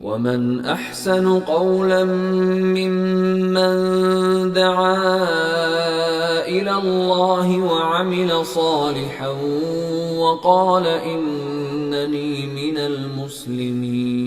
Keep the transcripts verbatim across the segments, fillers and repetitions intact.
ومن أحسن قولا ممن دعا إلى الله وعمل صالحا وقال إنني من المسلمين.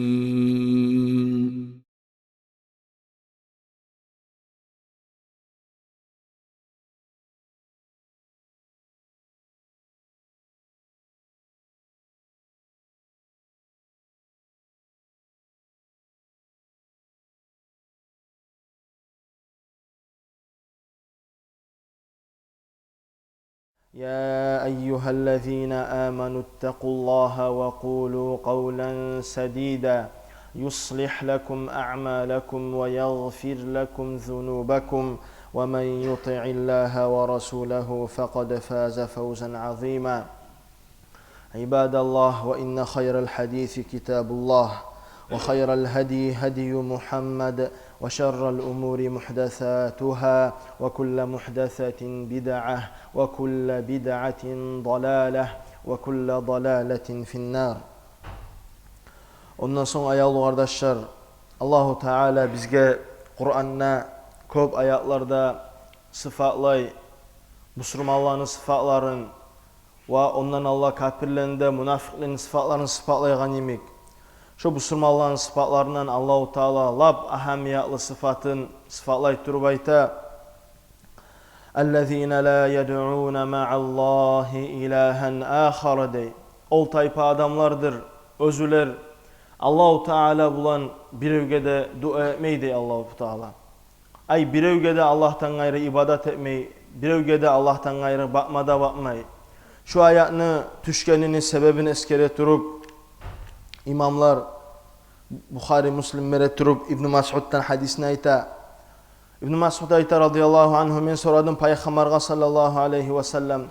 يا أيها الذين آمنوا اتقوا الله وقولوا قولا سديدا يصلح لكم أعمالكم ويغفر لكم ذنوبكم ومن يطع الله ورسوله فقد فاز فوزا عظيما. عباد الله، وإن خير الحديث كتاب الله، وخير الهدي هدي محمد، وشر الأمور محدثاتها، وكل محدثة بدعة، وكل بدعة ضلالة، وكل ضلالة في النار. Ондан сонг, аявлу къардашлар, Аллагьу Таала бизге Къуранда кёп аятларда сыфатлай бусурманланы сыфатларын, ва ондан алда капирлени де, мунафикълени сыфатларын сыфатлайгъан йимик, шо бусурманланы сыфатларындан Аллагьу Таала лап агьамиятлы сыфатын сыфатлай туруп айта: الذين لا يدعون مع الله إلها آخر, дей. Ол тайпа адамлардыр, оьзюлер Аллагьу Таала булан биревге де дуа этмей, дей Аллагьу Таала. Ай, биревге де Аллагьдан къайры ибадат этмей, биревге де Аллагьдан къайры бакъма да бакъмай. Шу аятны тюшгенини себебин эсгере туруп, имамлар, Бухари, Муслим бере туруп, Ибну Масъуддан гьадисни айта. Ибну Масъуд айта, радияллагьу ангьу: «Мен сорадым Пайхаммаргъа, саллаллагьу алайгьи ва саллам,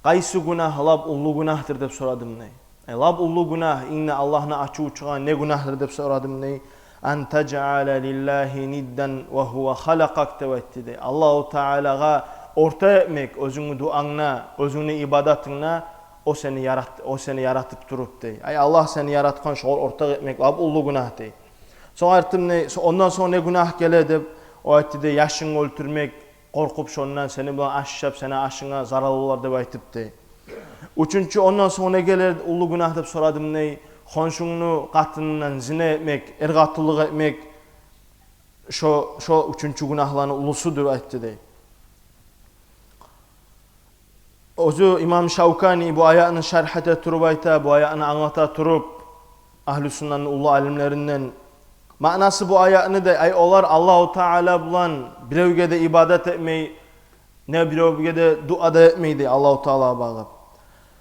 къайсы гюнагь лап уллу гюнагьдыр?» – деп сорадым, дей. Э, лап уллу гюнагь, инг де Аллагьны ачуву чыгъагъан не гюнагьдыр деп сорадым, дей. «أن تجعل لله ندا وهو خلقك», – деп айтды, дей. Аллагьу Таалагъа орта этмек оьзюнгню дуангда, оьзюнгню ибадатынгда, о сени ярат-, о сени яратып туруп, дей. Ай, Аллагь сени яратгъан, шогъар ортакъ этмек лап уллу гюнагь, дей. Сонг айтдым, дей, со-, ондан сонг не гюнагь геле деп, о айтды, дей, яшынгны оьлтюрмек, къоркъуп шондан, сени булан аш ашап, сени ашынга зараллы болар деп айтып, дей. Уьчюнчю, ондан сонг не геле уллу гюнагь деп сорадым, дей. Хоншунгну къатынындан зина этмек, эркъатынлыкъ этмек, шо, шо уьчюнчю гюнагьланы уллусу деп айтды, дей. Оьзю имам Шавкани бу аятны шаргь эте туруп айта, бу аятны англата туруп, Агьлю Суннаны уллу алимлеринден. Маънасы бу аятны, дей, ай, олар Аллагьу Таала булан биревге де ибадат этмей, не биревге де дуа да этмей, дей, Аллагьу Таалагъа багъып.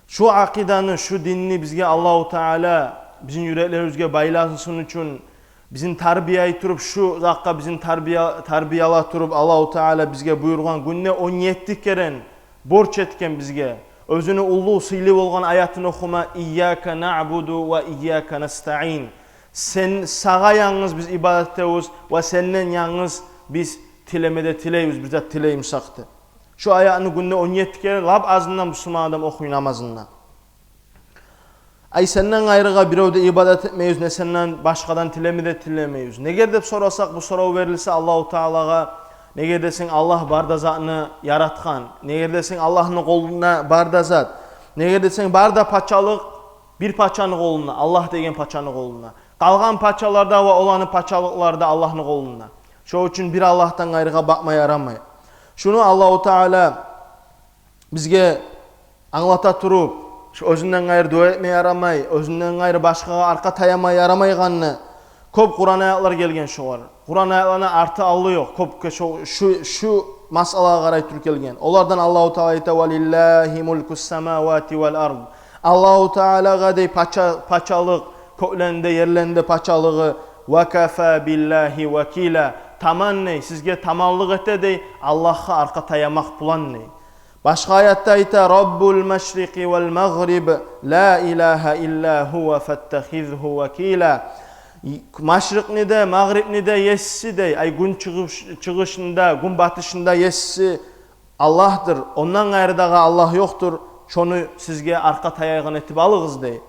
Шу акъиданы, шу динни бизге Аллагьу Таала бизин юреклерибизге байласын учун, бизин тарбияй туруп, шу затгъа бизин тарбия-, тарбияла туруп, Аллагьу Таала бизге буюргъан, гюнде он етти керен борч этген бизге оьзюню уллу, сыйлы болгъан аятын охума: «إياك نعبد وإياك نستعين». Сен, сагъа янгыз биз ибадат этебиз ва сенден янгыз биз тилеме де тилейбиз, бир зат тилей бусакъ да. Шу аятны гюнде он етти керен, лап азындан, бусурман адам охуй намазында. Ай, сенден къайрыгъа биревде ибадат этмейбиз, не сенден башгъадан тилеме де тилемейбиз. Негер деп сорасакъ, бу сорав берилсе Аллагьу Таалагъа, негер десенг, Аллагь бары да затны яратгъан. Негер десенг, Аллагьны къолунда бары да зат. Негер десенг, бары да пачалыкъ бир пачаны къолунда, Аллагь деген пачаны къолунда. Къалгъан пачалар да ва оланы пачалыкълары да Аллагьны къолунда. Шо учун бир Аллагьдан къайрыгъа бакъма ярамай. Шуну Аллагьу Таала бизге англата туруп, шу оьзюнден къайры дуа этме ярамай, оьзюнден къайры башгъагъа аркъа таяма ярамайгъанны, кёп Къуран аятлар гелген шогъар. Къуран аятланы арты-алды ёкъ, кёп ке-, шу, шу, шу масъалагъа къарай туруп гелген. Олардан Аллагьу Таала айта: «ولله ملك السماوات والأرض». Аллагьу Таалагъа, дей, пача-, пачалыкъ, кёклени де, ерлени де пачалыгъы. «وكفى بالله وكيلا». Таман, дей, сизге таманлыкъ эте, дей, Аллагьгъа аркъа таямакъ булан, дей. Башгъа аятда айта: «رب المشرق والمغرب لا إله إلا هو فاتخذه وكيلا». Машрикъни де, Магърибни де еси, дей, ай, гюн чыгъыш-, чыгъышында, гюн батышында еси Аллагьдыр. Ондан къайры дагъы Аллагь ёкъдур. Шону сизге аркъа таягъан этип алыгъыз, дей.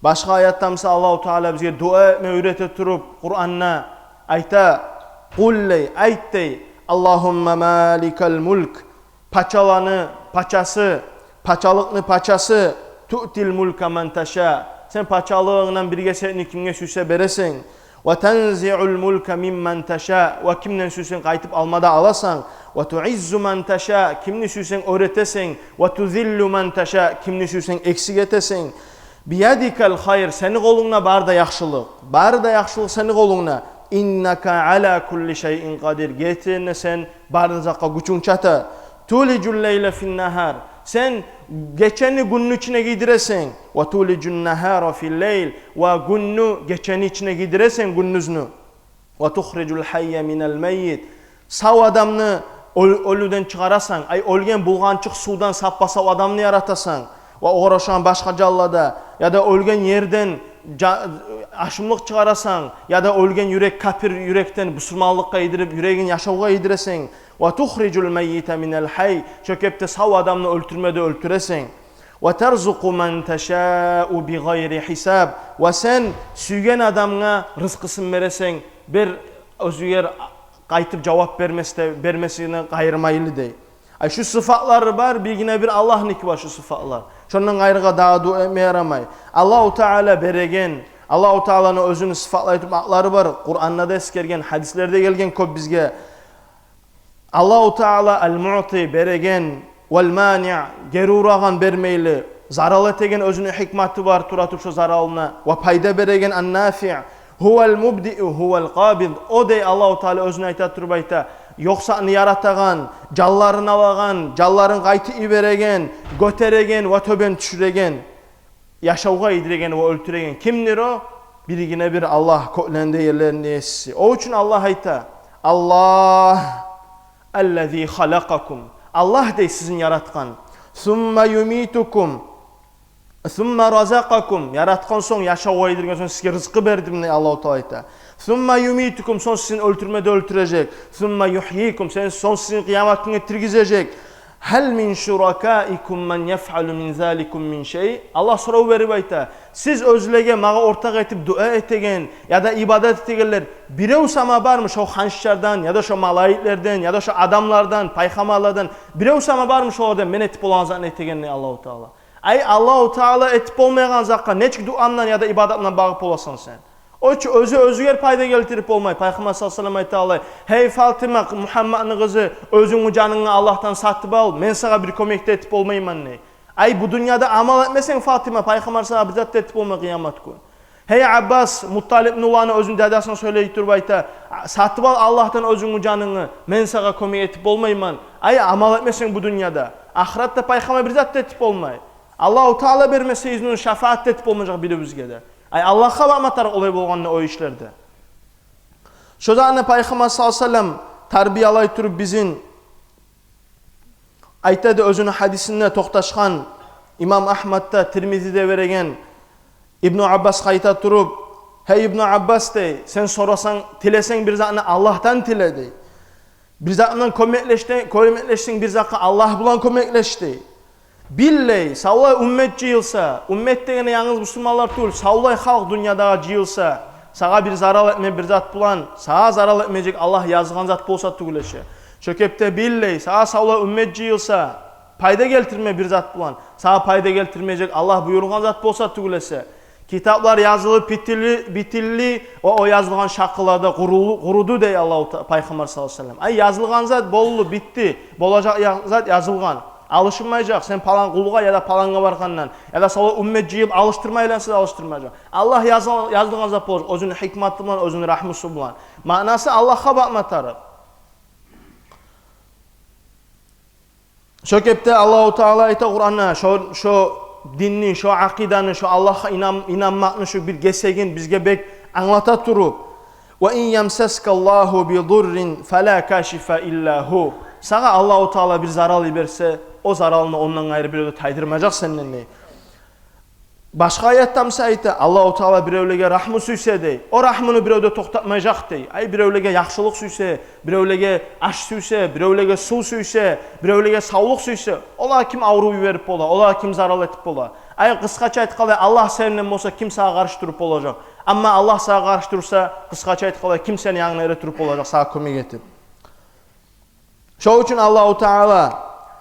Башгъа аятда буса Аллагьу Таала бизге дуа этме уьйрете туруп, Къуранда айта: «Къул», дей, айт, дей: «Аллагьумма маликал мульк», пачаланы пачасы, пачалыкъны пачасы, «туътил мулька ман таша», сен пачалыгъынгдан бир гесекни кимге сюйсенг бересен, «ва танзиъул мулька мимман таша», ва кимден сюйсенг къайтып алма да аласан, «ва туиззу ман таша», кимни сюйсенг оьр этесен, «ва тузиллу ман таша», кимни сюйсенг эксик этесен. «Биядикал хайр», сени къолунгда бары да яхшылыкъ. Бары да яхшылыкъ сени къолунгда. «Иннака ала кулли шайин къадир», гертиден де сен бары да затгъа гючюнг чата. «Тулижул лайла фин нагьар», сен гечени гюнню ичине гийдиресен. «Ва тулижун нагьара фил лайл», ва гюнню гечени ичине гийдиресен, гюндюзню. «Ва тухрижул хайя минал маййит», сав адамны оьл-, оьлюден чыгъарасан, ай, оьлген булгъанчыкъ сувдан саппа-сав адамны яратасан, ва огъар ошагъан башгъа жанлар да, яда оьлген ерден жа-, ашамлыкъ чыгъарасан, яда оьлген юрек, капир юрекден бусурманлыкъгъа гийдирип, юрегин яшавгъа гийдиресен. «Ва тухрижул маййита минал хай», шо кепде сав адамны оьлтюрме де оьлтюресен. «Ва тарзукъу ман ташау бигъайри хисаб», ва сен сюйген адамгъа рызкъысын бересен, бир оьзюгер къайтып жавап бермес де, бермесине къайырмайлы, дей. Ай, шу сыфатлары бар, биргине бир Аллагьныки бар шу сыфатлар. Шондан къайрыгъа дагъы дуа этме ярамай. Аллагьу Таала береген, Аллагьу Тааланы оьзюню сыфатлай туруп атлары бар. Къуранда да эсгерген, гьадислерде гелген кёп бизге. Аллагьу Таала ал-Муъти, береген, вал-Маниъ, гери урагъан, бермейли, зарал этеген, оьзюню гьикматы бар, тура туруп шо заралына, ва пайда береген, ан-Нафиъ, гьувал-Мубдиъу, гьувал-Къабид. О, дей, Аллагьу Таала оьзюн айта туруп айта, ёкъ затны яратагъан, жанларын алагъан, жанларын къайтып йибереген, гётереген ва тёбен тюшюреген, яшавгъа гийдиреген ва оьлтюреген кимдир о? Биргине бир Аллагь, кёклени де, ерлени де еси. О учун Аллагь айта: «Аллагь, аллази халакъакум». Аллагь, дей, сизин яратгъан. «Сумма юмитукум, сумма разакъакум». Яратгъан сонг, яшавгъа гийдирген сонг, сизге рызкъы бердим, дей, Аллагьу Таала айта. «Сумма юмитукум», сонг сизин оьлтюрме де оьлтюрежек. «Сумма юхйикум», сен, сонг сизин къыямат гюнге тиргизежек. «Гьал мин шуракаикум ман яфъалу мин заликум мин шай?» Аллагь сорав берип айта: «Сиз оьзлеге магъа ортакъ этип дуа этеген яда ибадат этегенлер, бирев сама бармы шо ханчлардан, яда шо малайиклерден, яда шо адамлардан, пайхаммарлардан, бирев сама бармы шолардан мен этип болагъан затны этеген?» — дей Аллагьу Таала. Ай, Аллагьу Таала этип болмайгъан затгъа нечик дуандан яда ибадатдан багъып боласан сен? О чу оьзю оьзюгер пайда гелтирип болмай. Пайхаммар саллаллагьу алайгьи ва саллам айта алай: «Гьей Фатима, Мугьамматны къызы, оьзюнгню жанынгны Аллагьдан сатып ал, мен сагъа бир кёмек де этип болмайман», — дей. Ай, бу дюньяда амал этмесенг, Фатима, пайхаммар сагъа бир зат да этип болмай къыямат гюн. «Гьей Аббас, Мутталипни уланы, оьзюню дадасына сёйлей туруп айта: сатып ал Аллагьдан оьзюнгню жанынгны, мен сагъа кёмек этип болмайман». Ай, амал этмесенг бу дюньяда, ахыратда пайхаммар бир зат да этип болмай. Аллагьу Таала бермесе изну, шафаат да этип болмажакъ биревюбюзге де. Ай, Аллагьгъа бакъма тарыкъ олай болгъанда о ишлерде. Шо затны пайхаммар саллаллагьу алайгьи ва саллам тарбиялай туруп бизин, айта да оьзюню гьадисинде токъташгъан, имам Агьмад да, Тирмизи де береген, Ибну Аббасгъа айта туруп: «Гьей Ибну Аббас, — дей, — сен сорасанг, тилесенг бир затны, Аллагьдан тиле», — дей. «Бир затдан кёмеклешсенг, кёмеклешсенг бир затгъа, Аллагь булан кёмеклеш», — дей. «Бил, — дей, — савлай уммат жыйылса, уммат дегени янгыз бусурманлар тюгюл, савлай халкъ дюньядагъы жыйылса, сагъа бир зарал этме бир зат булан, сагъа зарал этмежек Аллагь язгъан зат болса тюгюл эсе. Шо кепде бил, — дей, — сагъа савлай уммат жыйылса, пайда гелтирме бир зат булан, сагъа пайда гелтирмежек Аллагь буюргъан зат болса тюгюл эсе, китаплар язылып битилди, битилди, ва о язылгъан шакъылар да къурулду, къуруду», — дей Аллагьу Та-, пайхаммар саллаллагьу алайгьи ва саллам. Ай, язылгъан зат болду, битди, болажакъ я-, зат язылгъан. Алышынмажакъ сен палан къулгъа яда палангъа баргъандан, яда савлай уммат жыйып алышдырма айлансанг да алышдырмажакъ. Аллагь языл-, язылгъан зат болажакъ оьзюню гьикматы булан, оьзюню рагьмусу булан. Маънасы Аллагьгъа бакъма тарыкъ. Шо кепде Аллагьу Таала айта Къуранда, шо, шо динни, шо акъиданы, шо Аллагьгъа инан-, инанмакъны шо бир гесегин бизге бек англата туруп: «Ва ин ямсаскаллагьу бидуррин фала кашифа илла гьу». Сагъа Аллагьу Таала бир зарал йиберсе, о заралны ондан къайры бирев де тайдырмажакъ сенден, дей. Башгъа аятда буса айта, Аллагьу Таала биревлеге рагьму сюйсе, дей, о рагьмуну бирев де токътатмажакъ, дей. Ай, биревлеге яхшылыкъ сюйсе, биревлеге аш сюйсе, биревлеге сув сюйсе, биревлеге савлукъ сюйсе, олагъа ким аврув йиберип бола, олагъа ким зарал этип бола? Ай, къысгъача айтгъанда, Аллагь сенден болса, ким сагъа къаршы туруп болажакъ? Амма Аллагь сагъа къаршы турса, къысгъача айтгъанда, ким сени янынгда эретуруп болажакъ, сагъа кёмек этип? Шо учун Аллагьу Таала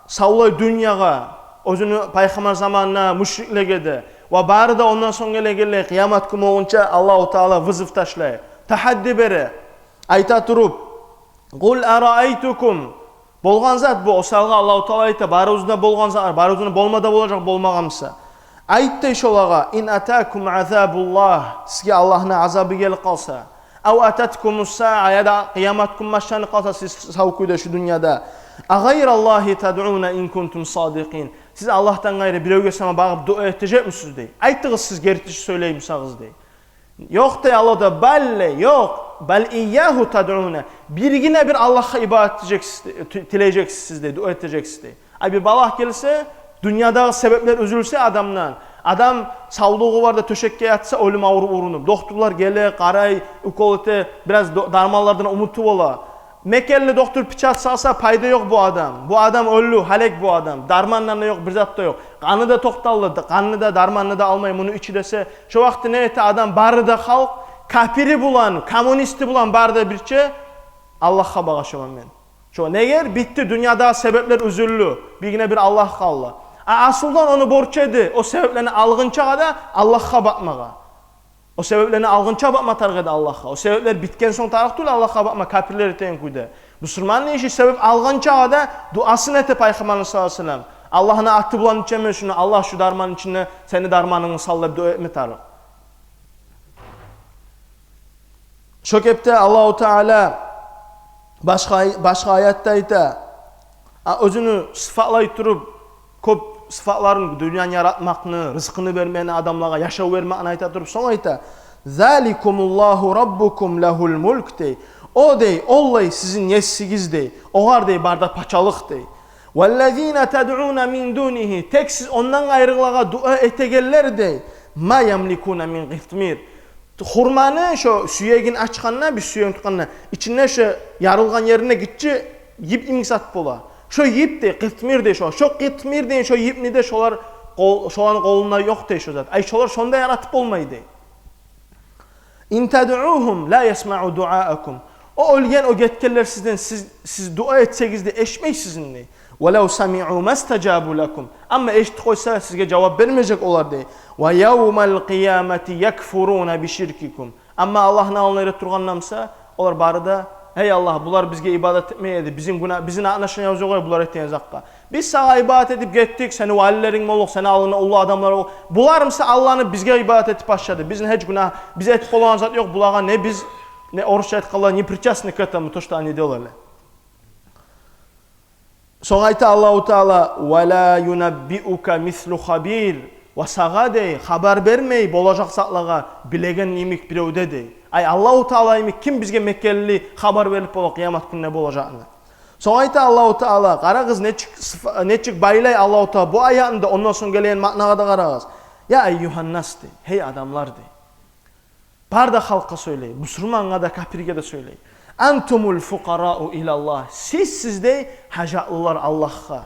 савлай дюньягъа, оьзюню пайхаммар заманына мушриклеге де ва бары да ондан сонг гелегенлей, къыямат гюн болгъунча Аллагьу Таала вызов ташлай, тахадди бере, айта туруп: «Къул араайтукум». Болгъан зат бу, о савлай Аллагьу Таала айта, барыбызгъа да болгъан зат, барыбызгъа да болма да болажакъ, болмагъан буса. Айт дей шолагъа: «Ин атакум азабуллагь», сизге Аллагьны азабы гелип къалса, «ав ататкумус саа», яда къыямат гюн башланып къалса, сиз сав кюйде шу дюньяда, «агъайраллагьи тадъуна ин кунтум садикъин». Сиз Аллагьдан къайры биревге сама багъып дуа этежекмисиз дей. Айтыгъыз, сиз герти сёйлей бусагъыз дей. Ёкъ дей Аллагь да, бал дей, ёкъ. «Бал ийягьу тадъуна». Биргине бир Аллагьгъа ибадат этежексиз, ти-, тилежексиз дей, дуа этежексиз дей. Ай, бир балагь гелсе, дюньядагъы себеплер уьзюлсе адамдан, адам савлугъу бар да тёшекге ятса, оьлюм авруп урунуп, дохтурлар геле, къарай, укол эте, бираз до-, дарманлардан умуту бола. Мекенли дохтур печать салса, пайда ёкъ бу адам. Бу адам оьлдю, гьалек бу адам. Дарман да ёкъ, бир зат да ёкъ. Къаны да токъталды, къанны да, дарманны да алмай муну ичи десе, шо вакъти не эте адам? Бары да халкъ, капири булан, коммунисти булан, бары да бирче Аллагьгъа багъа шо момент. Шо негер битди, дюньядагъы себеплер уьзюлдю, биргине бир Аллагь къалды. А асылдан ону борчу эди о себеплени алгъынчагъа да Аллагьгъа бакъмагъа. О себеплени алгъынча бакъма тарыкъ эди Аллагьгъа. О себеплер битген сонг тарыкъ тюгюл Аллагьгъа бакъма, капирлер этеген кюйде. Бусурманны иши себеп алгъынчагъа да дуасын эте Пайхаммарыбыз саллаллагьу алайгьи ва саллам. Аллагьны аты булан ичемен шуну, Аллагь, шу дарманны ичинде сени дарманынгны сал деп дуа этме тарыкъ. Шо кепде Аллагьу Таала башгъа, башгъа аятда айта, а, оьзюню сыфатлай туруп, кёп сыфатларын, дюньяны яратмакъны, рызкъыны бермекни, адамлагъа яшав бермекни айта туруп, сонг айта: «Заликумуллагьу раббукум лагьул мулк», — дей. О, дей, оллай сизин есигиз, дей. Огъар, дей, бары да пачалыкъ, дей. «Валлазина тадъуна мин дунигьи», тек сиз ондан къайрылагъа дуа этегенлер, дей, «ма ямликуна мин къитмир». Хурманы шо сюегин ачгъанда, бир сюегин тутгъанда, ичинде шо ярылгъан ерине гиччи йип йимик зат бола. Шо йип, дей, къитмир, дей, шо. Шо къитмир деген шо йипни де шолар къол-, шоланы къолунда ёкъ, дей, шо зат. Ай, шолар шону да яратып болмай, дей. «Ин тадъугьум ла ясмаъу дуаакум». О оьлген, о гетгенлер сизден, сиз, сиз дуа этсегиз де, эшитмей сизин, дей. «Валав самиъу мастажабу лакум». Амма эшитип къойса, сизге жавап бермежек олар, дей. «Ва явмал къиямати якфуруна биширкикум». Амма Аллагьны алдына эртуруп тургъанда буса, олар бары да: «Гьей Аллагь, булар бизге ибадат этмей эди, бизин гюна-, бизин отношениябыз ёкъ эди булар этеген затгъа. Биз сагъа ибадат этип гетдик, сени валилеринг болдукъ, сени алдынгда уллу адамлар болдукъ. Булар буса алданып бизге ибадат этип башлады. Бизин гьеч гюнагь, биз этип болагъан зат ёкъ, булагъа не биз, не, орусча айтгъанда, не причастны к этому, то, что они делали». Сонг айта Аллагьу Таала: «Ва ла юнаббиука мислу хабир». Ва сагъа, дей, хабар бермей болажакъ затлагъа билеген йимик бирев де, дей. Ай, Аллагьу Таала йимик ким бизге мекенли хабар берип бола къыямат гюнде болажагъына? Сонг айта Аллагьу Таала, къарагъыз, нечик сыфа-, нечик байлай Аллагьу Таала бу аятны да, ондан сонг гелеген маънагъа да къарагъыз. «Я айюгьаннас», — дей, гьей адамлар, дей. Бары да халкъгъа сёйлей, бусурмангъа да, капирге де сёйлей. «Антумул фукъарау илаллагь». Сиз, сиз, дей, гьажатлылар Аллагьгъа.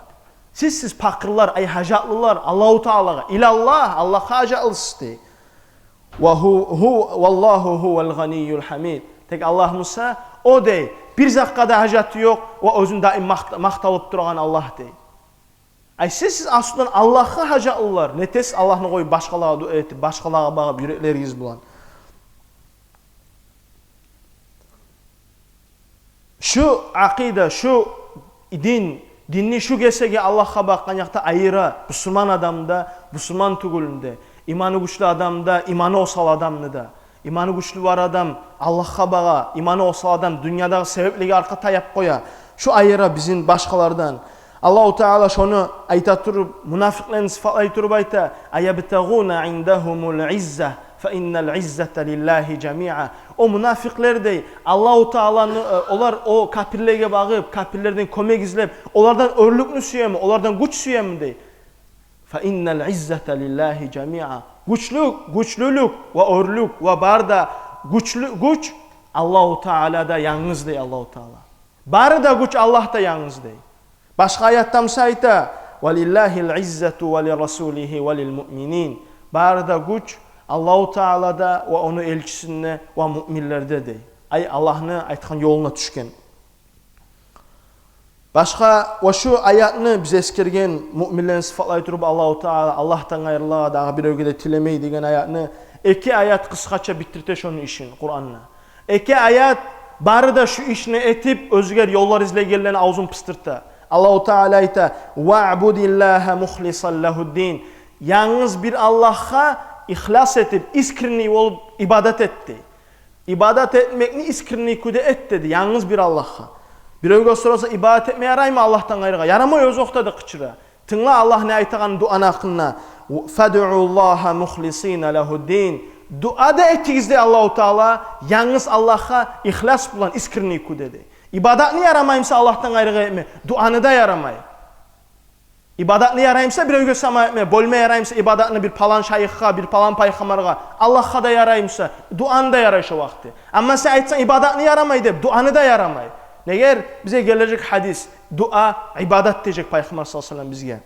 Сиз, сиз пакъырлар, ай, гьажатлылар Аллагьу Таалагъа. Илаллагь, Аллагьгъа гьажатлысыз, дей. «Ва гьу-, гьу-, валлагьу гьувал гъанийюл гьамид». Тек Аллагь буса, о, дей, бир затгъа да гьажаты ёкъ, ва оьзюн даим макъ-, макъталып турагъан Аллагь, дей. Ай, сиз, сиз аслудан Аллагьгъа гьажатлылар. Нетесиз Аллагьны къоюп башгъалагъа дуа этип, башгъалагъа багъып юреклеригиз булан? Шу акъида, шу дин, динни шу гесеги Аллагьгъа бакъгъан якъда айыра бусурман адамны да, бусурман тюгюлню де, иманы гючлю адамны да, иманы осал адамны да. Иманы гючлю бар адам Аллагьгъа багъа, иманы осал адам дюньядагъы себеплеге аркъа таяп къоя. Шу айыра бизин башгъалардан. Аллагьу Таала шону айта туруп, мунафикълени сыфатлай туруп айта: «Аябтагъуна индагьумул изза, фа иннал иззата лиллагьи жамиа». О мунафикълер, дей, Аллагьу Тааланы, э, олар о капирлеге багъып, капирлерден кёмек излеп, олардан оьрлюкню сюеми, олардан гюч сюеми, дей. «Фа иннал иззата лиллагьи жамиа». Гючлюк, гючлюлюк ва оьрлюк ва бары да гючлю-, гюч Аллагьу Таалада янгыз, дей Аллагьу Таала. Бары да гюч Аллагьда янгыз, дей. Башгъа аятда буса айта: «Ва лиллагьил иззату ва лиррасулигьи ва лилмуъминин». Бары да гюч Аллагьу Таалада ва ону элчисинде ва муъминлерде дей. Ай, Аллагьны айтгъан ёлуна тюшген. Башгъа, ва шу аятны биз эсгерген, муъминлени сыфатлай туруп Аллагьу Таала, Аллагьдан къайрылагъа дагъы биревге де тилемей деген аятны, эки аят къысгъача битдирте шону ишин Къуранда. Эки аят бары да шу ишни этип, оьзгер ёллар излейгенлени авзун пыстырта. Аллагьу Таала айта: «Ваъбудиллагьа мухлисан лагьуддин». Янгыз бир Аллагьгъа ихлас этип, искренний болуп ибадат эт дей. Ибадат этмекни искренний кюйде эт деди, янгыз бир Аллагьгъа. Биревге сораса, ибадат этме яраймы Аллагьдан къайрыгъа? Ярамай, оьзю окътады, къычыра. Тынгла Аллагь не айтагъан дуаны гьакъында: «Фадъуллагьа мухлисина лагьуддин». Дуа да этигиз дей Аллагьу Таала, янгыз Аллагьгъа ихлас булан, искренний кюйде дей. Ибадатны ярамай буса Аллагьдан къайрыгъа этме, дуаны да ярамай. Ибадатны ярай буса биревге сама этме, бёлме ярай буса ибадатны бир палан шайыхгъа, бир палан пайхаммаргъа, Аллагьгъа да ярай буса, дуаны да ярай шо вакъти. Амма сен айтсанг, ибадатны ярамай деп, дуаны да ярамай. Неге? Бизге гележек гьадис, дуа ибадат дей Пайхаммар саллаллагьу алайгьи ва саллам бизге.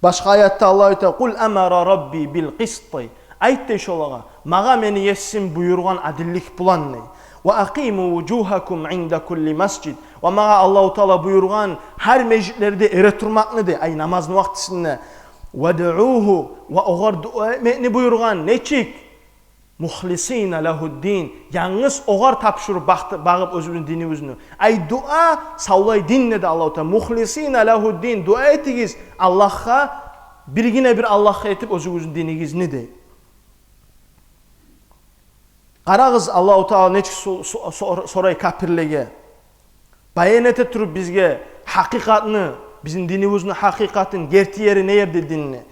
Башгъа аятда Аллагь айта: «Къул амара Рабби бил къисти». Айт дей шолагъа: «Магъа мени Есим буюргъан адиллик булан», – дей. «Ва акъиму вужугьакум инда кулли масжид». Ва магъа Аллагьу Таала буюргъан гьар межитлерде эретурмакъны дей, ай, намазны вакътисинде. «Вадъугьу», ва огъар дуа этмекни буюргъан. Нечик? «Мухлисина лагьуддин», янгыз огъар тапшуруп, бакъты-, багъып оьзюбюзню динибизни. Ай, дуа савлай дин деди Аллагьу Таала. «Мухлисина лагьуддин», дуа этигиз Аллагьгъа, биргине бир Аллагьгъа этип оьзюгюзню динигизни дей. Къарагъыз, Аллагьу Таала нечик со-, со-, сор-, сорай капирлеге. Баян эте туруп бизге гьакъыкъатны, бизин динибизни гьакъыкъатын, герти ери не ерде динни.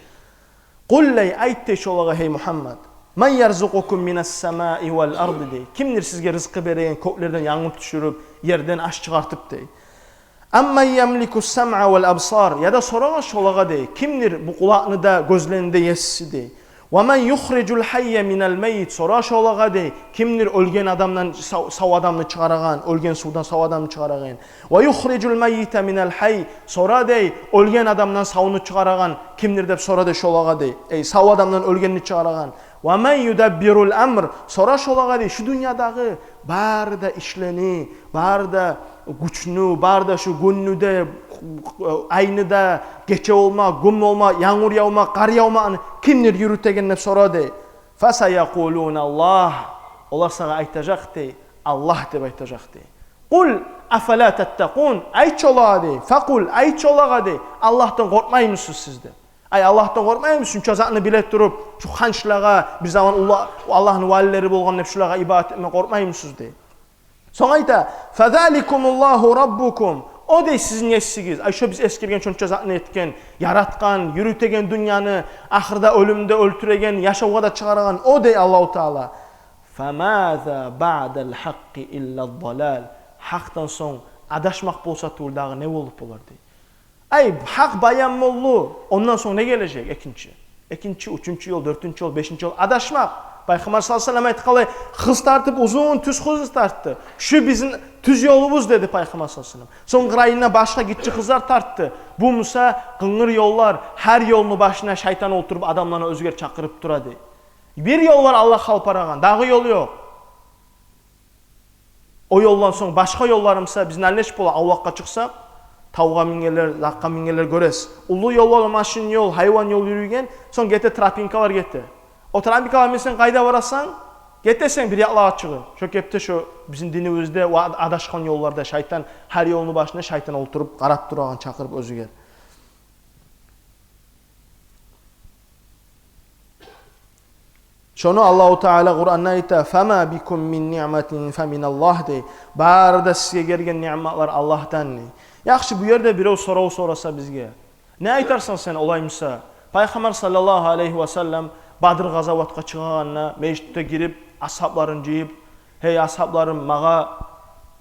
«Къул», – дей, айт дей шолагъа, гьей Мугьаммад: «Ман ярзукъукум минас самаи вал арди», – дей. Кимдир сизге рызкъы береген, кёклерден янгур тюшюрюп, ерден аш чыгъартып дей. «Амман ямликус самъа вал абсар», яда сорагъыз шолагъа дей, кимдир бу къулакъны да, гёзлени де еси дей. «Ва ман юхрижул гьайя минал маййит», сорагъыз шолагъа дей, кимдир оьлген адамдан сав, сав адамны чыгъарагъан, оьлген сувдан сав адамны чыгъарагъан. «Ва юхрижул маййита минал гьай», сора дей, оьлген адамдан савну чыгъарагъан кимдир деп сора дей шолагъа дей. Эй, сав адамдан оьлгенни чыгъарагъан. «Ва ман юдаббирул амр», сора шолагъа дей, шу дюньядагъы бары да ишлени, бары да гючню, бары да шу гюнню де, айны да, гече болма, гюн болма, янгур явма, къар явма, аны кимдир юрютеген деп сора дей. «Фасаякъулуналлагь», олар сагъа айтажакъ дей, Аллагь деп айтажакъ дей. «Къул афала таттакъун», айт шолагъа дей, факъул, айт шолагъа дей, Аллагьдан къоркъмаймысыз сиз деп. Ай, Аллагьдан къоркъмаймысыз, шунча затны биле туруп, шу ханчлагъа, бир заман уллу Аллагьны валилери болгъан деп шулагъа ибадат этме къоркъмаймысыз дей. Сонг айта: «Фазаликумуллагьу раббукум». О дей сизин есигиз. Ай, шо биз эсгерген шонча затны этген, яратгъан, юрютеген дюньяны, ахырда оьлюмде оьлтюреген, яшавгъа да чыгъарагъан, о дей Аллагьу Таала. «Фамаза баъдал гьакъкъи илла далал». Гьакъдан сонг адашмакъ болса тюгюл дагъы не болуп болар дей. Ай, гьакъ баян болду, ондан сонг не гележек? Экинчи, экинчи, уьчюнчю ёл, дёртюнчю ёл, бешинчи ёл адашмакъ. Пайхаммар саллаллагьу алайгьи ва саллам айтгъанлай, къыз тартып, узун тюз къыз тартды. Шу бизин тюз ёлубуз деди Пайхаммар саллаллагьу алайгьи ва саллам. Сонг къырыйына башгъа гиччи къызлар тартды. Бу буса къынгыр ёллар, гьар ёлну башына шайтан олтуруп, адамланы оьзюне чакъырып тура дей. Бир ёл бар Аллагь алып барагъан, дагъы ёл ёкъ. О ёлдан сонг башгъа ёллар буса, биз нечик бола, авлакъгъа чыкъсакъ, тавгъа мингенлер, дагъгъа мингенлер гёресиз. Уллу ёллар, машин ёл, гьайван ёл юрюйген, сонг гете тропинкалар гете. О тропинкалар минсенг къайда барасан? Гетесен бир якълагъа чыгъып. Шо кепде шо бизин динибизде ва адашгъан ёлларда шайтан, гьар ёлну башына шайтан олтуруп, къарап турагъан, чакъырып оьзюне. Шону Аллагьу Таала Къуранда айта: «Фама бикум мин ниъматин фаминаллагь», – дей. Бары да сизге гелген ниъматлар Аллагьдан дей. Яхшы, бу ерде бирев сорав сораса бизге: «Не айтарсан сен олай буса?» Пайхаммар саллаллагьу алайгьи ва саллам Бадр къазаватгъа чыгъагъанда, межитге гирип, асгьабларын жыйып: «Гьей асгьабларым, магъа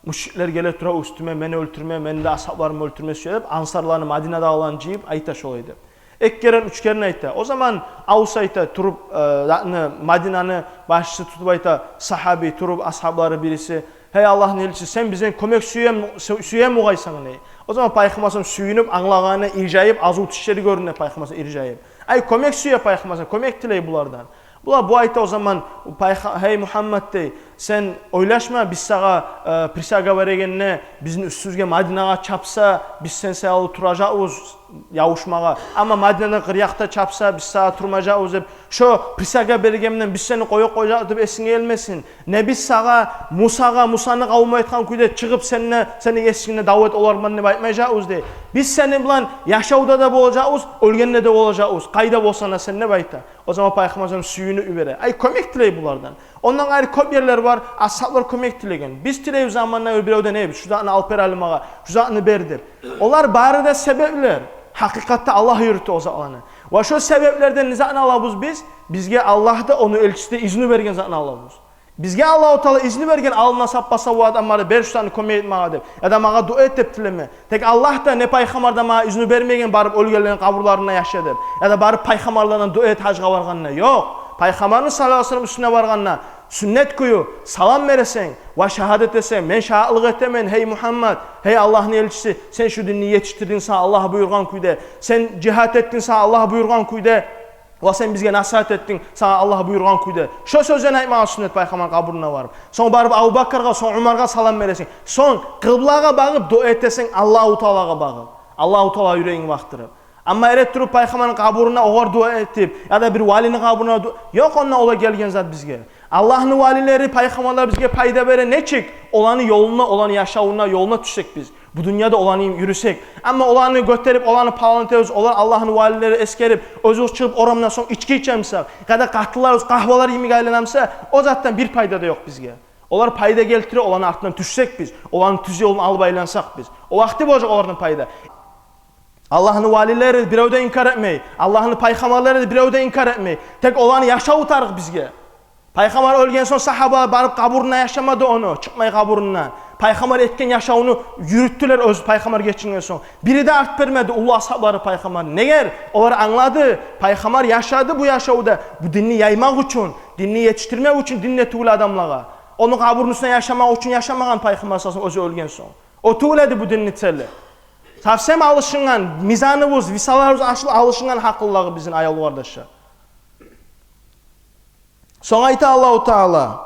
мушриклер геле тура уьстюме, мени оьлтюрме, мени де асгьабларымны оьлтюрме сюе», – деп, ансарланы, Мадинадагъыланы жыйып айта шолай деп. Эки керен, уьч керен айта. О заман Авс айта туруп, э, затны, Мадинаны башчысы тутуп айта, сагьаби туруп, асгьаблары бириси: «Гьей Аллагьны элчиси, сен бизден кёмек сюем, сю-, сюем угъайсанг», — дей. О заман Пайхаммар саллаллагьу алайгьи ва саллам сююнюп, англайгъаны, иржайып, азу тишлери гёрюне Пайхаммар саллаллагьу алайгьи ва саллам, иржайып. Ай, кёмек сюе Пайхаммар саллаллагьу алайгьи ва саллам, кёмек тилей булардан. Булар, бу айта о заман Пайха-, «Гьей Мугьаммад, — дей, — сен ойлашма, биз сагъа, э, присяга берегенде, бизин уьстюбюзге Мадинагъа чапса, биз сен саялы туражакъбыз явушмагъа. Амма Мадинадан къырыякъда чапса, биз сагъа турмажакъбыз деп, шо присяга бергенменден биз сени къоюп къояжакъ деп эсинге гелмесин. Не биз сагъа, Мусагъа, Мусаны къавуму айтгъан кюйде чыгъып сен де, сени эсингде дав эт олар булан деп айтмажакъбыз», — дей. «Биз сени булан яшавда да болажакъбыз, оьлгенде де болажакъбыз, къайда болсанг да сен», — деп айта. О заман Пайхаммар саллаллагьу алайгьи ва саллам сююнюп йибере. Ай, кёмек тилей булардан. Ондан къайры кёп ерлер бар, асгьаблар кёмек тилеген. Биз тилейбиз заманда бир-биревден: «Эй, шу затны алып бер гьали магъа, шу затны бер», — деп. Олар бары да себеплер. Гьакъыкъатда Аллагь юрюте о затланы. Ва шо себеплерден не затны алабыз биз? Бизге Аллагь да, ону элчиси де изну берген затны алабыз. Бизге Аллагьу Таала изну берген, алнына сап баса, о адамлар: «Бер шу затны, кёмек эт магъа», — деп, яда «Магъа дуа эт», — деп тилеме. Тек Аллагь да не пайхаммар да магъа изну бермеген барып оьлгенлени къабурларына яша деп, яда барып пайхаммарлардан дуа эт гьажгъа баргъанда. Ёкъ. Пайхаммарны саллаллагьу алайгьи ва саллам уьстюне баргъанда сюннет кюю салам бересен ва шагьадат этесен: «Мен шагьатлыкъ этемен, гьей Мугьаммад, гьей Аллагьны элчиси, сен шу динни етишдирдинг сагъа Аллагь буюргъан кюйде, сен жигьат этдинг сагъа Аллагь буюргъан кюйде, ва сен бизге насигьат этдинг сагъа Аллагь буюргъан кюйде». Шо сёзлени айтмагъа сюннет пайхаммарны къабурунда барып. Сонг барып Абубакаргъа, сонг Умаргъа салам бересен. Сонг къыблагъа багъып дуа этесен, Аллагьу Таалагъа багъып, Аллагьу Таалагъа юрегинг бакъдырып. Амма эретуруп пайхаммарны къабурунда огъар дуа этип, яда бир валини къабурунда ду-, ёкъ, онда олай гелген зат бизге. Аллагьны валилери, пайхаммарлар бизге пайда бере нечик? Оланы ёлуна, оланы яшавуна, ёлуна тюшсек биз, бу дюньяда оланы юрюсек. Амма оланы гётерип, оланы палан этебиз, олар Аллагьны валилери эсгерип, оьзюбюз чыгъып орамдан сонг ички ичемсе, яда къатынларыбыз къагьвалар йимик айланамса, о затдан бир пайда да ёкъ бизге. Олар пайда гелтире, оланы артындан тюшсек биз, оланы тюз ёлун алып айлансакъ биз, о вакъти болажакъ олардан пайда. Аллагьны валилери бирев де инкар этмей, Аллагьны пайхаммарлары да бирев де инкар этмей. Тек оланы яшаву тарыкъ бизге. Пайхаммар оьлген сонг сагьабалар барып къабурунда яшамады ону, чыкъмай къабурундан. Пайхаммар этген яшавну юрютдюлер оьз пайхаммар гечинген сонг. Бири де арт бермеди уллу асгьаблары пайхаммар. Негер? Олар англады, пайхаммар яшады бу яшавда бу динни яймакъ учун, динни етишдирмек учун, динни тюгюл адамлагъа. Ону къабурну уьстюнде яшамакъ учун яшамагъан пайхаммар саллаллагьу алайгьи ва саллам оьзю оьлген сонг. О тюгюл эди бу динни цели. Совсем алышынгъан, мизаныбыз, висаларыбыз ашы-, алышынгъан гьакъыллагъы бизин, аявлу къардашлар. Сонг айта Аллагьу Таала,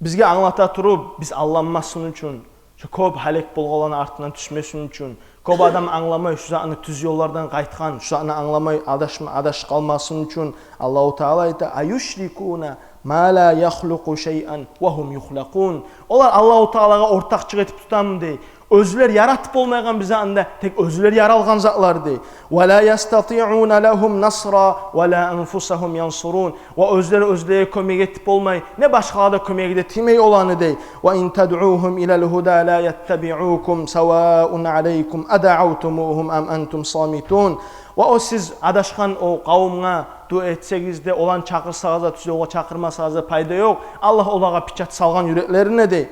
бизге англата туруп, биз алданмасын учун, шо кёп гьалек болгъанланы артындан тюшмесин учун, кёп адам англамай шу затны, тюз ёллардан къайтгъан, шу затны англамай адашма, адашып къалмасын учун Аллагьу Таала айта: «Аюшрикуна ма ла яхлукъу шайъан ва гьум юхлакъун». Олар Аллагьу Таалагъа ортакъчылыкъ этип тутамы дей? Оьзлер яратып болмайгъан бир затны да тек оьзлер яралгъан затлар дей. «Ва ла ястатиъуна лагьум насра ва ла анфусагьум янсурун». Ва оьзлер оьзлеге кёмек этип болмай, не башгъалагъа да кёмек эте тиймей оланы дей. «Ва ин тадъугьум илал гьуда ла яттабиъукум саваун алайкум адаъавтумугьум ам антум самитун». Ва о сиз адашгъан о къавумгъа дуа этсегиз де, оланы чакъырсагъыз да, тюз ёлгъа чакъырмасагъыз да пайда ёкъ. Аллагь олагъа печать салгъан юреклерине дей.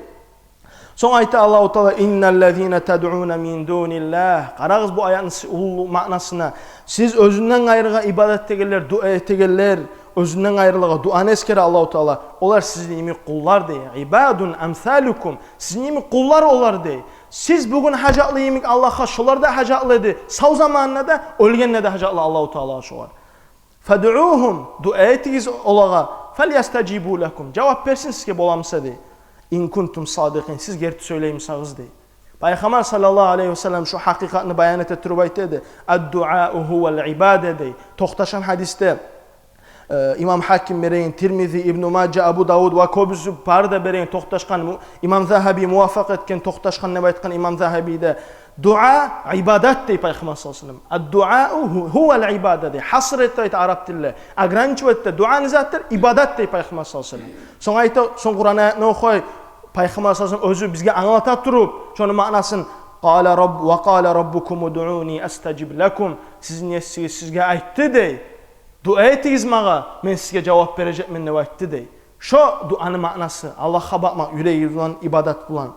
Сонг айта Аллагьу Таала: «Инналлазина тадъуна мин дуниллагь». Къарагъыз бу аятны си-, уллу маънасына. Сиз оьзюнден къайрыгъа ибадат этегенлер, дуа этегенлер, оьзюнден къайрылагъа, дуаны эсгере Аллагьу Таала. Олар сизин йимик къуллар дей. «Ибадун амсалукум». Сизин йимик къуллар олар дей. Сиз бугюн гьажатлы йимик Аллагьгъа, шолар да гьажатлы эди. Сав заманында да, оьлгенде де гьажатлы Аллагьу Таалагъа шолар. «Фадъугьум», дуа этигиз олагъа, «фальястажибу лакум», жавап берсин сизге, боламыса дей. «Ин кунтум садикъин», сиз герти сёйлеймисагъыз дей. Пайхаммар саллаллагьу алайгьи ва саллам шу гьакъыкъатны баян эте туруп айта эди: «Аддуау гьувал ибада» дей. Токъташгъан гьадисде, э, имам Гьаким береген, Тирмизи, Ибну Мажа, Абу Давуд ва кёбюсю бары да береген, токъташгъан, му-, имам Загьаби мувафакъ этген, токъташгъан деп айтгъан имам Загьаби де, дуа ибадат дей Пайхаммар саллаллагьу алайгьи ва саллам. «Аддуау гьу-, гьувал ибада» дей. Гьаср эте айта араб тилде. Ограничивать эте. Дуа не затдыр? Ибадат дей Пайхаммар саллаллагьу алайгьи ва саллам. Сонг айта, сонг Къуран аятны охуй Пайхаммар саллаллагьу алайгьи ва саллам оьзю бизге англата туруп шону маънасын. «Къала рабб-, ва къала раббукум удъуни астажиб лакум». Сизин есигиз сизге айтды дей: «Дуа этигиз магъа, мен сизге жавап бережекмен», — деп айтды дей. Шо дуаны маънасы, Аллагьгъа бакъмакъ юрегибиз булан, ибадат булан.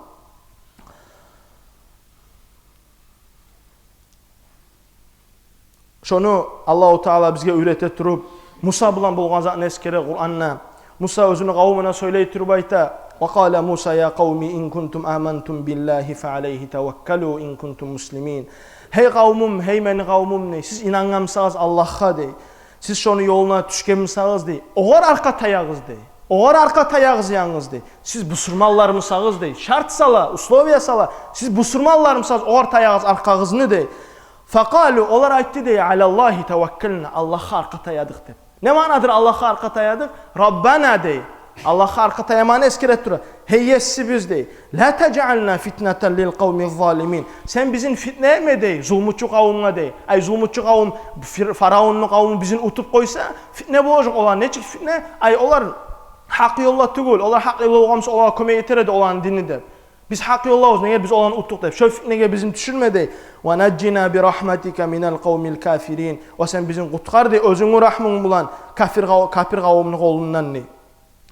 Шону Аллагьу Таала бизге уьйрете туруп, Муса булан болгъан затны эсгере Къуранда. Муса оьзюню къавумуна сёйлей туруп айта: «Ва къала Муса я къавми ин кунтум амантум биллагьи фа алайгьи таваккалу ин кунтум муслимин». «Гьей къавумум, гьей мени къавумум, – дей, – сиз инангъанмысагъыз Аллагьгъа, – дей, – сиз шону ёлуна тюшгенмисагъыз, – дей, – огъар аркъа таягъыз, – дей, – огъар аркъа таягъыз янгыз, – дей, – сиз бусурманлармысагъыз», – дей. Шарт сала, условия сала: «Сиз бусурманлармысагъыз, огъар таягъыз аркъагъызны», – дей. «Факъалу», олар айтды, дей, «алаллагьи таваккална», Аллагьгъа аркъа таядыкъ деп. Не маънадыр Аллагьгъа аркъа таядыкъ? «Раббана», – дей. Аллагьгъа аркъа таяманы эсгере тура. «Гьей Есибиз, – дей, – ла тажъална фитнатан лил къавми залимин». Сен бизин фитне этме, – дей, – зулмучу къавумгъа, – дей. Ай, зулмучу къавум, фир-, фараонну къавуму бизин утуп къойса, фитне болажакъ олар. Нечик фитне? Ай, олар гьакъ ёлда тюгюл, олар гьакъ ёлда болгъан буса, олагъа кёмек этер эди оланы дини деп. Биз гьакъ ёлдабыз, неге биз оланы утдукъ деп. Шо фитнеге бизин тюшюрме, – дей. «Ва нажжина би рагьматика минал къавмил кафирин». Ва сен бизин къутгъар, – дей, – оьзюнгню рагьмунг булан капир къав-, капир къавумну къолундан, – дей.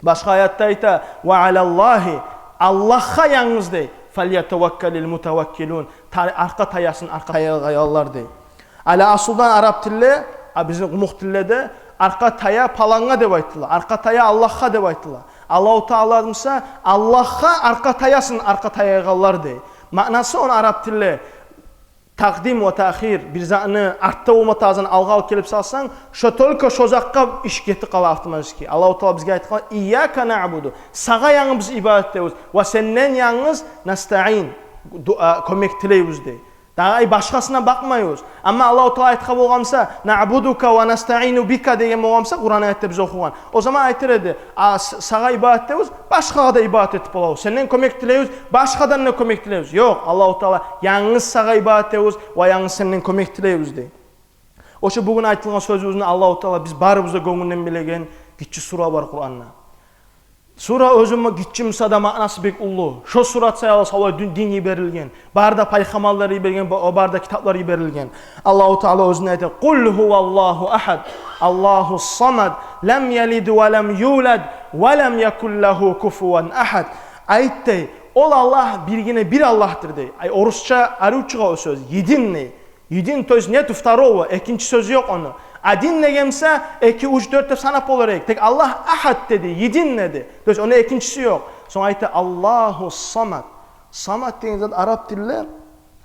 Башгъа аятда айта: «Ва алаллагьи», Аллагьгъа янгыз, – дей, – «фалятаваккалил мутаваккилун». Та-, аркъа таясын аркъа таягъанлар, – дей. Гьали асылдан араб тилде, а, бизин къумукъ тилде де аркъа тая палангъа деп айтыла, аркъа тая Аллагьгъа деп айтыла. Аллагьу Таала буса: «Аллагьгъа аркъа таясын аркъа таягъанлар», – дей. Маънасы ону араб тилде такъдим ва таъхир, бир затны артда болма тарыкъ затны алгъа алып гелип салсанг, шо только шо затгъа иш гетип къала автоматически. Аллагьу Таала бизге айтгъан: «Ийяка наъбуду», сагъа янгыз биз ибадат этебиз, «ва сенден янгыз настаин», дуа, кёмек тилейбиз, – дей. Дагъы, ай, башгъасына бакъмайбыз. Амма Аллагьу Таала айтгъан болгъан буса: «Наъбудука ва настаину бика», – деген болгъан буса Къуран аятда биз охугъан, о заман айтар эди: «А, с-, сагъа ибадат этебиз, башгъагъа да ибадат этип болабыз. Сенден кёмек тилейбиз, башгъадан да кёмек тилейбиз». Ёкъ, Аллагьу Таала: «Янгыз сагъа ибадат этебиз ва янгыз сенден кёмек тилейбиз», – дей. О чу бугюн айтылгъан сёзюбюзню Аллагьу Таала биз барыбыз да гёнгюнден билеген гиччи сура бар Къуранда. Сура оьзю ма-, гиччи буса да, маънасы бек уллу. Шо сурат саялы савлай дин, дин йиберилген. Бары да пайхаммарлар йиберилген, ба-, бары да китаплар йиберилген. Аллагьу Таала оьзюню айта: «Къул гьуваллагьу агьад, Аллагьус самад, лам ялид ва лам юлад, ва лам якул лагьу куфуван агьад». Айт, – дей, – ол Аллагь биргине бир Аллагьдыр, – дей. Ай, орусча арив чыгъа о сёз, единый. Единый, то есть нету второго, экинчи сёз ёкъ ону. Один деген буса, эки, уьч, дёрт деп санап болар эдик. Тек Аллагь агьад деди, единый деди. То есть ону экинчиси ёкъ. Сонг айта: «Аллагьу самад». Самад деген зат араб тилде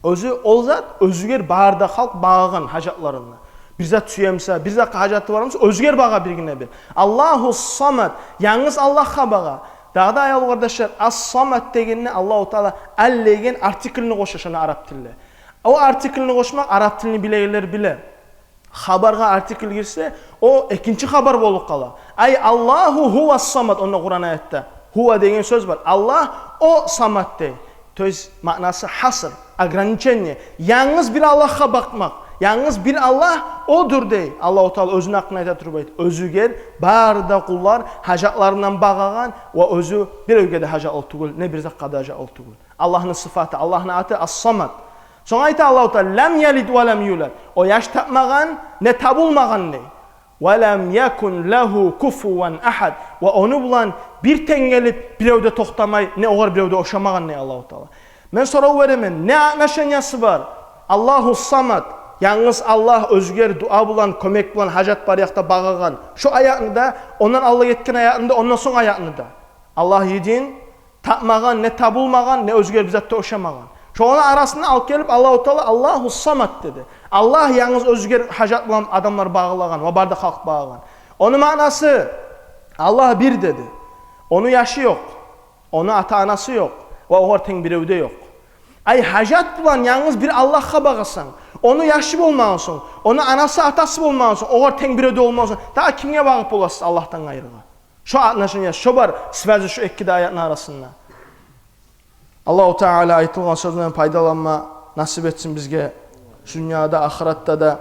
оьзю, ол зат оьзюгер бары да халкъ багъагъан гьажатларына. Бир зат сюе буса, бир затгъа гьажаты бар буса, оьзюгер багъа биргине бир. Аллагьу самад, янгыз Аллагьгъа багъа. Дагъы да, аявлу къардашлар, ас-самад дегенде Аллагьу Таала ал деген артикльни къоша шонда араб тилде. О артикльни къошмакъ араб тилни билегенлер биле. Хабаргъа артикль гирсе, о экинчи хабар болуп къала. Ай, Аллагьу гьува самад, онда Къуран аятда гьува деген сёз бар. Аллагь о самад дей. То есть маънасы гьаср, ограничение. Янгыз бир Аллагьгъа бакъмакъ. Янгыз бир Аллагь одур дей. Аллагьу Таала оьзюню гьакъында айта туруп айта: оьзюгер бары да къуллар гьажатларындан багъагъан ва оьзю биревге де гьажатлы тюгюл, не бир затгъа да гьажатлы тюгюл. Аллагьны сыфаты, Аллагьны аты ас-самад. Сонг айта Аллагьу Таала: «Лам ялид ва лам юлад». О яш тапмагъан, не табулмагъан дей. «Ва лам якун лагьу куфуван агьад». Ва ону булан бир тенг гелип бирев де токътамай, не огъар бирев де ошамагъан дей Аллагьу Таала. Мен сорав беремен, не отношениясы бар Аллагьу самад, янгыз Аллагь, оьзюгер дуа булан, кёмек булан, гьажат бар якъда багъагъан, шо аятны да, ондан алда гетген аятны да, ондан сонг аятны да? Аллагь един, тапмагъан, не табулмагъан, не оьзюгер бир зат да ошамагъан. Шоланы арасында алып гелип Аллагьу Таала Аллагьу самад деди. Аллагь янгыз оьзюгер гьажат булан адамлар багъылагъан ва бары да халкъ багъагъан. Ону маънасы: Аллагь бир деди. Ону яшы ёкъ, ону ата-анасы ёкъ ва огъар тенг бирев де ёкъ. Ай, гьажат булан янгыз бир Аллагьгъа багъасан, ону яшы болмагъан сонг, ону анасы-атасы болмагъан сонг, огъар тенг бирев де болмагъан сонг, дагъы кимге багъып боласыз Аллагьдан къайрыгъа? Шо отношения, шо бар связи шо эки де аятны арасында. Аллагьу Таала айтылгъан сёзден пайдаланма насип этсин бизге шу дюньяда, ахыратда да.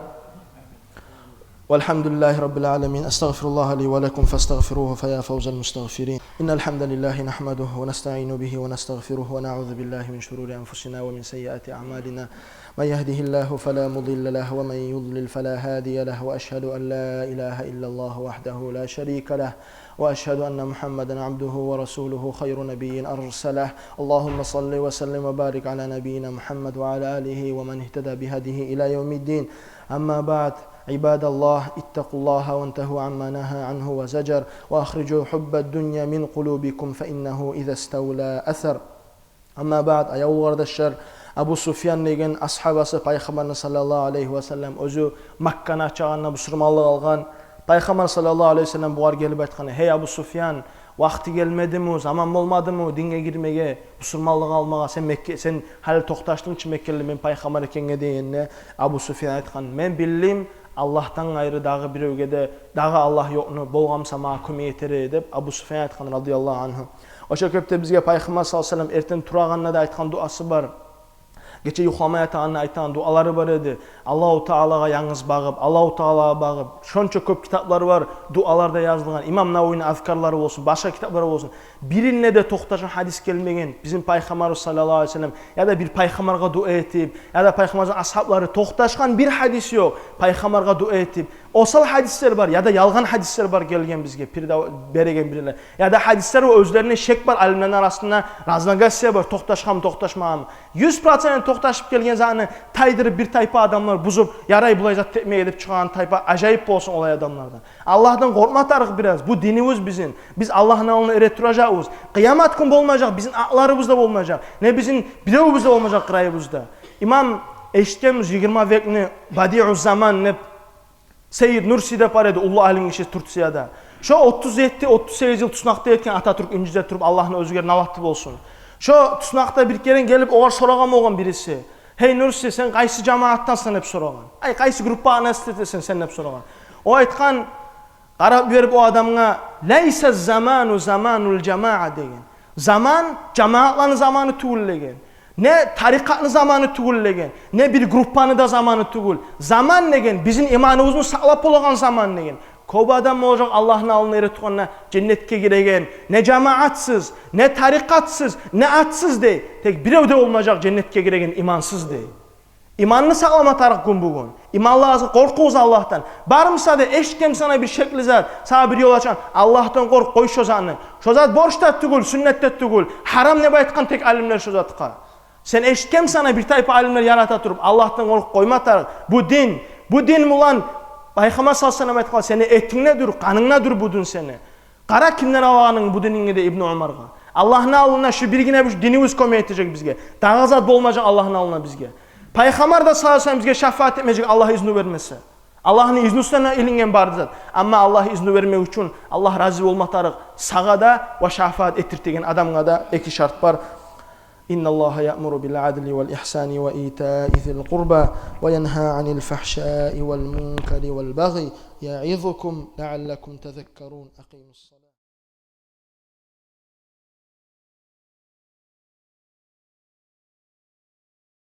Валгьамдулиллагьи раббил аламин. Астагъфируллагьа ли ва лакум фастагъфируху фа я фавзал мустагъфирин. Иннал гьамдалиллагьи нагьмадугьу ва настаину бигьи ва настагъфируху ва наъузу биллагьи мин шурури анфусина ва мин саййиати аъмалина. من يهده الله فلا مضل له ومن يضلل فلا هادي له، وأشهد أن لا إله إلا الله وحده لا شريك له، وأشهد أن محمدا عبده ورسوله خير نبي أرسله. اللهم صل وسلم وبارك على نبينا محمد وعلى آله ومن اهتدى بهديه إلى يوم الدين. أما بعد، عباد الله، اتقوا الله وانتهوا عما نهى عنه وزجر، وأخرجوا حب الدنيا من قلوبكم فإنه إذا استولى أثر. Амма баъд, аявлу къардашлар, Абу Суфьян деген асгьабасы Пайхаммарны саллаллагьу алайгьи ва саллам, оьзю Макканы ачагъанда бусурманлыкъ алгъан. Пайхаммар саллаллагьу алайгьи ва саллам бугъар гелип айтгъан: «Гьей, Абу Суфьян, вакъти гелмедими, заман болмадымы динге гирмеге, бусурманлыкъ алмагъа? Сен Мекке, сен гьали токъташдынг чы Меккелер мен пайхаммар экенге», — дегенде, Абу Суфьян айтгъан: «Мен билдим, Аллагьдан къайры дагъы биревге де, дагъы Аллагь ёкъну, болгъан буса магъа кёмек этер эди», — деп Абу Суфьян айтгъан, радияллагьу ангьу. Ошо кепде бизге Пайхаммар саллаллагьу алайгьи ва саллам эртен турагъанда да айтгъан дуасы бар. Гече юхламай ятагъанда айтагъан дуалары бар эди. Аллагьу Таалагъа янгыз багъып, Аллагьу Таалагъа багъып. Шонча кёп китаплар бар, дуалар да язылгъан. Имам Нававини азкарлары болсун, башгъа китаплар болсун. Биринде де токъташгъан гьадис гелмеген бизин Пайхаммарыбыз саллаллагьу алайгьи ва саллам, яда бир пайхаммаргъа дуа этип, яда Пайхаммарыбызны асгьаблары, токъташгъан бир гьадис ёкъ пайхаммаргъа дуа этип. Осал гьадислер бар, яда ялгъан гьадислер бар гелген бизге, передав-, береген бирлер. Яда гьадислер бар, оьзлерине шек бар, алимлени арасында разногласия бар, токъташгъанмы, токъташмагъанмы. Юз процент токъташып гелген затны тайдырып, бир тайпа адамлар бузуп, ярай булай зат этмеге деп чыгъагъан тайпа, ажайып болсун олай адамлардан. Аллагьдан къоркъма тарыкъ бираз. Бу динибиз бизин. Биз Аллагьны алдында эретуражакъбыз. Къыямат гюн болмажакъ, бизин акъларыбыз да болмажакъ. Не бизин биревюбюз де болмажакъ къырыйыбызда. Имам, эшитгенбиз, йигирма векни Бадиу Заман деп Сейид Нурси деп бар эди, уллу алим гиши Турцияда. Шо отуз етти, отуз сегиз йыл туснакъда этген, Ататюрк инжизе туруп, Аллагьны оьзюне налаты болсун. Шо туснакъда бир керен гелип, огъар сорагъан болгъан бириси: «Гьей, Нурси, сен къайсы жамаатдансан?» — деп сорагъан. «Ай, къайсы группагъа насип этесен сен?» — деп сорагъан. О айтгъан, къарап йиберип о адамгъа: «Лайса заману заманул жамаа», — деген. «Заман жамаатланы заманы тюгюл», — деген. «Не тарикъатны заманы тюгюл», — деген. «Не бир группаны да заманы тюгюл. Заман деген бизин иманыбызны сакълап болагъан заман», — деген. Кёп адам болажакъ Аллагьны алдында эретургъанда женнетге гиреген, не жамаатсыз, не тарикъатсыз, не атсыз дей. Тек бирев де болмажакъ женнетге гиреген имансыз дей. Иманны сакълама тарыкъ гюн бугюн. Иманлы болугъуз, къоркъугъуз Аллагьдан. Бармыса да, эшитгенмисен бир шекли зат, сагъа бир ёл ачагъан, Аллагьдан къоркъ, къой шо затны. Шо зат борч да тюгюл, сюннет де тюгюл. Гьарам деп айтгъан тек алимлер шо затгъа. Сен эшитгенмисен бир тайпа алимлер ярата туруп, Аллагьдан къоркъ, къойма тарыкъ. Бу дин, бу дин булан Пайхаммар саллаллагьу алайгьи ва саллам айтгъан: «Сени этингде дюр, къанынгда дюр бу дин сени». Къара кимлер алагъанын бу динге де Ибну Умаргъа. Аллагьны алдында шу биргине бир динибиз кёмек этежек бизге. Дагъы зат болмажакъ Аллагьны алдында бизге. Пайхаммар да саллаллагьу алайгьи ва саллам бизге шафаат этмежек, Аллагь изну бермесе. Аллагьны изнусуна илинген бары зат. Амма Аллагь изну бермек учун Аллагь рази болма тарыкъ сагъа да ва шафаат этдиртеген адамгъа да. Эки шарт бар. إن الله يأمر بالعدل والإحسان وإيتاء ذي القربى وينهى عن الفحشاء والمنكر والبغي يعظكم لعلكم تذكرون. أقيموا الصلاة.